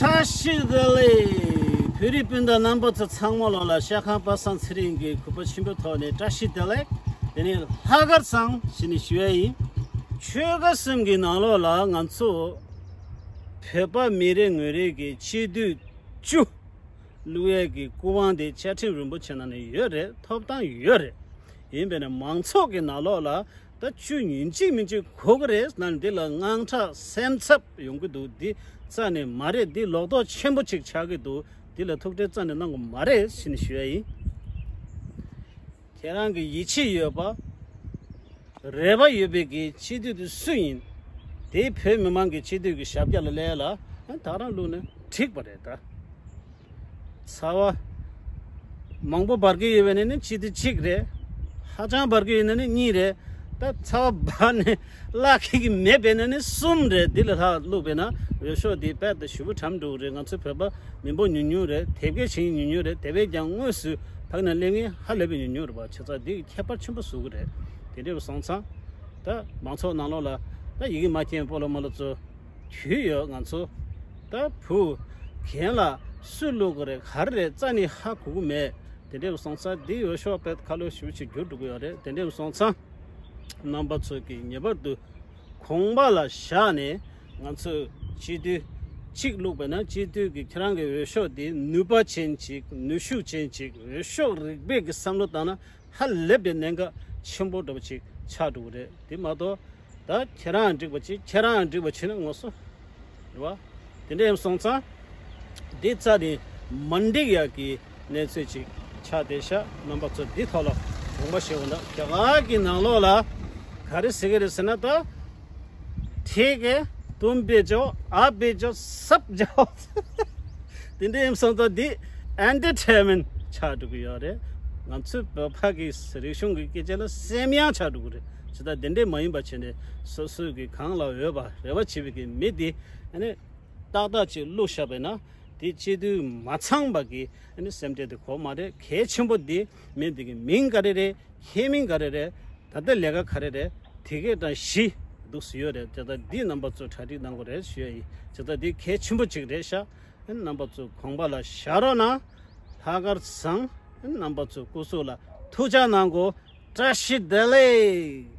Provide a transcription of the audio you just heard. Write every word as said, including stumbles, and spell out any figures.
བཀྲ་ཤིས་བདེ་ལེགས། བོད་རིགས་སྤུན་ཟླ་རྣམ་པ་ཚོ་ཚང་མ་ལོ་ལ་ཤ་ཁང་པ་སངས་ཚེ་རིང་གི་གུས་པ་ཆེན་པོའི་ཐོག་ནས་བཀྲ་ཤིས་བདེ་ལེགས། དེ་ནས་ལྷག་དཀར་བཟང་ཞེས་ནས་ཞུ་ཡ་ཡིན། ཆོལ་ཁ་གསུམ་གྱི་ནང་ལོགས་ལ་ང་ཚོ་བོད་པ་མི་རེ་ངོ་རེ་གི་སྤྱི་འཐུས་བཅུ་བླུག་ཡས་ཀྱི་སྐུ་དབང་དེ་བཅའ་ཁྲིམས་རིན་པོ་ཆེ་ནང་ནས་ཡོད་རེད། ཐོབ་ཐང་ཡོད་རེད། ཡིན་པས་ན་མང་ཚོགས་ཀྱི་ནང་ལོགས་ལ་ད་བཅུ་ཉིན་གཅིག་མིན་གཅིག་གོ་གི་རེད་ཟེར་ན་འདི་ལ་དངངས་སྐྲག་སེམས་འཚབ་ཡོང་གི་འདུག་འདི་རྩ་ནས་མ་རེད། འདི་ལོག་རྟོག་ཆེན་པོ་ཅིག་ཆགས་ཀྱི་འདུག་འདི་ལ་ཐུགས་ཁྲལ་རྩ་ནས་གནང་དགོས་མ་རེད་ཟེར་ནས་ཞུ་ཡ་ཡིན། ཁྱེད་རང་གི་ཡིད་ཆེས་ཡོད་པ། རེ་བ་ཡོད་པའི་གི་སྤྱི་འཐུས་དེ་སུ་ཡིན། དེ་བོད་མི་མང་གི་སྤྱི་འཐུས་ཀྱི་ཞབས་བཀྱག་ལ་སླེབས་ལ་ད་རང་བླུགས་ན་འགྲིག་པ་རེད་ད། ཚ་བ་མང་པོ་འབར་གི་ཡོད་པ་ན་ནི་སྤྱི་འཐུས་གཅིག་རེད། ཧ་ཅང་འབར་གི་ཡོད་ན་ནི་གཉིས་རེད། ད་ཚ་བ་འབར་ནས་བརླག་གི་མེད་པ་ན་ནི་གསུམ་རེད། འདི་ལས་ལྷག་བླུགས་པ་ན་འོས་ཤོག་འདི་དཔེ་ད་ཞེ་པོ་གྲམ་འགྲོ་གི་རེད། ང་ཚོ་བོད་པ་མི་འབོར་ཉུང་ཉུང་རེད། དེབ་སྐྱེལ་བྱེད་མཁན་ཉུང་ཉུང་རེད། དེ་བས་ཀྱང་དངོས་སུ་ཕ་གི་ནང་སླེབས་མཁན་ཧ་ལས་པའི་ཉུང་ཉུང་རེད་པ། བྱས་ཙང་འདི་ཁྱད་པར་ཆེན་པོ་བཟོ་གི་རེད། དེ་འདྲ་བ་སོང་ཙང་ད་མང་ཚོགས་ནང་ལོགས་ལ་ད་ཡི་གེ་མ་མཁྱེན་སྤོ་ལོ་མ་ལོ་ཚོ་དུས་ཡོད། ང་ཚོ་ད་བུ་རྒན་ལ་སུ་བླུག་གི་རེད་ག་རེ་རེད་རྩ་ནས་ཧ་གོ་གི་མེད། དེ་འདྲ་བ་སོང་ཙང་འདི་འོས་ཤོག་དཔེ་ཁ་ལོ་ཞེ་པོ་ཅིག་འགྱུར་འགྲོ་གི་ཡོད་རེད། དེ་འདྲ་བ་སོང་ཙང་རྣམ་པ་ཚོ་གིས་ངེས་པར་དུ་དགོངས་པ་ལ་བཞག་ནས་ང་ཚོས་སྤྱི་འཐུས་གཅིག་བླུགས་པ་ན་སྤྱི་འཐུས་ཀྱི་ཁྱེད་རང་གི་འོས་ཤོག་དེ་ནུས་པ་ཅན་ཅིག་ནུས་ཤུགས་ཅན་ཅིག་འོས་ཤོག་རིག་པའི་གི་བསམ་བློ་བཏང་ན་ཧ་ལས་པའི་གནད་འགག་ཆེན་པོ་འདྲ་པོ་ཅིག་ཆགས་འགྲོ་གི་རེད། དེ་མ་གཏོགས་ད་ཁྱེད་རང་འགྲིག་པ་བྱེད་ཁྱེད་རང་འགྲིག་པ་བྱེད་ན་ངོ་སོ་རེད་བ། དེ་འདྲ་ཡིན་སོང་ཙང་འདི་རྩ་ནས་མ་འགྲིག་ཡག་གི་གནས་ཚུལ་ཅིག་ཆགས་བསྡད་ཤག་རྣམ་པ་ཚོ་འདི་ཐོག་ལ་དགོངས་པ་བཞེས་དགོས་འདུག་རྒྱ་གར་གྱི་ནང་ལོགས་ལ་ག་རེ་ཟེར་གི་རེད་ཟེར་ན་ད། ठीक है, तुम भी जाओ, आप भी जाओ, सब जाओ. དེ་འདྲ་ཡིན་སོང་ཙང་འདི་ཨེན་ཊར་ཊེན་མེན་ཊི་ཆགས་འགྲོ་གི་ཡོད་རེད། ང་ཚོའི་བོད་པ་གི་རིག་གཞུང་གི་སྐད་ཆ་ལ་སེམས་ཡང་ཆགས་འགྲོ་གི་རེད། ཇི་ལྟར་དེ་འདྲ་མ་ཡིན་པ་བྱས་ནས་སོ་སོའི་གི་གང་ལ་འོས་པ་རེ་བ་བྱེད་པའི་གི་མི་འདི་ཨ་ནི་ཏག་ཏག་ཅིག་བླུགས་བཞག་པས་ན་དེ་སྤྱི་འཐུས་མ་ཚང་པ་གི་ཨ་ནི་སེམས་ཁྲལ་དེ་གོ་མ་རེད། གལ་ཆེན་པོ་འདི་མི་འདི་གི་མིང་ག་རེ་རེད། ཁྱེད་མིང་ག་རེ་རེད། ད་ལྟ་ལས་ཀ་ག་རེ་རེད། དེ་གས་དང་བཞི་འདུག་སུ་ཡོད་རེད། དེ་ལྟར་འདི་རྣམ་པ་ཚོ་གྲ་སྒྲིག་གནང་དགོས་རེད་ཞུ་ཡ་ཡིན། དེ་ལྟར་འདི་གལ་ཆེན་པོ་ཅིག་རེད་ཤག་རྣམ་པ་ཚོ་དགོངས་པ་ལ་བཞག་རོགས་གནང་། ལྷག་དཀར་བཟང་། རྣམ་པ་ཚོ་སྐུ་གཟུགས་ལ་ཐུགས་ཅག་གནང་དགོས། བཀྲ་ཤིས་བདེ་ལེགས།